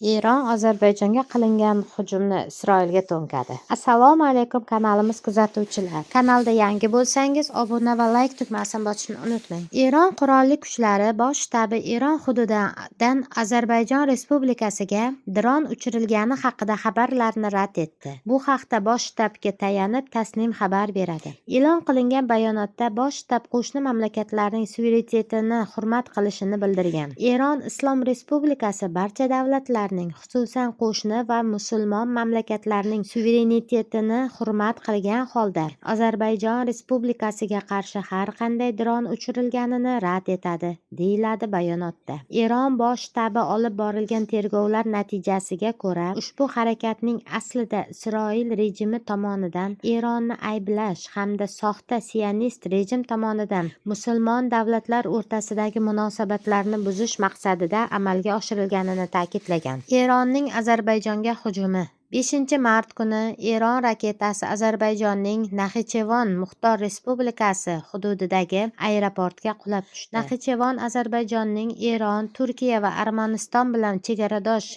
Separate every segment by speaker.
Speaker 1: Eron Ozarbayjonga qilingan hujumni Isroilga to'nkadi. Assalomu alaykum, kanalimiz kuzatuvchilari. Kanalda yangi bo'lsangiz, obuna va layk tugmasini bosishni unutmang. Eron qurolli kuchlari bosh shtabi Eron hududidan Ozarbayjon Respublikasiga dron uchirilgani haqida xabarlarni rad etdi. Bu haqda bosh shtabga tayanib Tasnim xabar beradi. E'lon qilingan bayonotda bosh shtab qo'shni mamlakatlarning suverenitetini hurmat qilishini bildirgan. Eron Islom Respublikasi barcha davlatlarning, xususan, qo'shni va musulmon mamlakatlarning suverenitetini hurmat qilgan holda Ozarbayjon Respublikasiga qarshi har qanday dron uchirilganini rad etadi, deyiladi bayonotda. Eron bosh shtabi olib borilgan tergovlar natijasiga ko'ra, ushbu harakatning aslida Isroil rejimi tomonidan Eronni ayblash hamda soxta sionist rejim tomonidan musulmon davlatlar o'rtasidagi munosabatlarni buzish maqsadida amalga oshirilganini ta'kidlagan. Eronning Ozarbayjonga hujumi. 5-mart kuni Eron raketasi Ozarbayjonning Naxichevon Muxtor Respublikasi hududidagi aeroportga qulab tushdi. Naxichevon Ozarbayjonning Eron, Turkiya va Armaniston bilan chegaradosh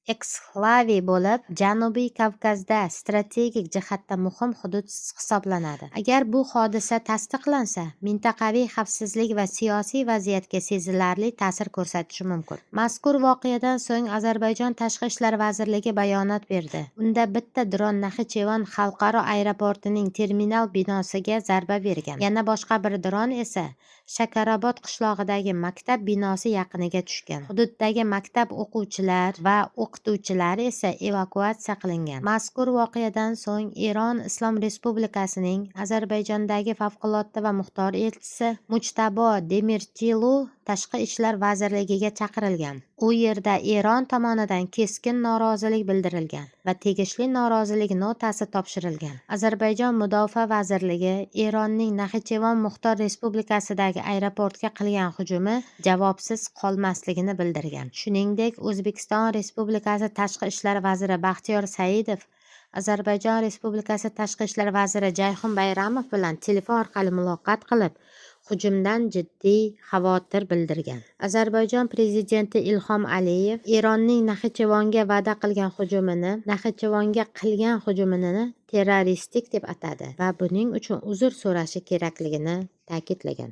Speaker 1: eksklavi bo'lib, Janubiy Kavkazda strategik jihatdan muhim hudud hisoblanadi. Agar bu hodisa tasdiqlansa, mintaqaviy xavfsizlik va siyosiy vaziyatga sezilarli ta'sir ko'rsatishi mumkin. Mazkur voqeadan so'ng Ozarbayjon Tashqi ishlar vazirligi bayonot berdi. Unda bitta dron Naxichevon xalqaro aeroportining terminal binosiga zarba bergan. Yana boshqa bir dron esa Shakarobod qishlog'idagi maktab binosi yaqiniga tushgan. Hududdagi maktab o'quvchilar va o'qituvchilari esa evakuatsiya qilingan. Mazkur voqeadan so'ng Eron Islom Respublikasining Ozarbayjondagi favqulodda va muxtor elchisi Mujtabo Demirchilu Tashqi ishlar vazirligiga chaqirilgan. U yerda Eron tomonidan keskin norozilik bildirilgan va tegishli norozilik notasi topshirilgan. Ozarbayjon Mudofaa vazirligi Eronning Naxichevon Muxtor Respublikasidagi aeroportga qilgan hujumi javobsiz qolmasligini bildirgan. Shuningdek, O'zbekiston Respublikasi Tashqi ishlar vaziri Baxtiyor Saidov Ozarbayjon Respublikasi Tashqi ishlar vaziri Jayxun Bayramov bilan telefon orqali muloqot qilib, hujumdan jiddiy xavotir bildirgan. Ozarbayjon prezidenti Ilhom Aliyev Eronning Naxichevonga va'da qilgan hujumini Naxichevonga qilgan hujumini terroristik deb atadi va buning uchun uzr so'rashi kerakligini ta'kidlagan.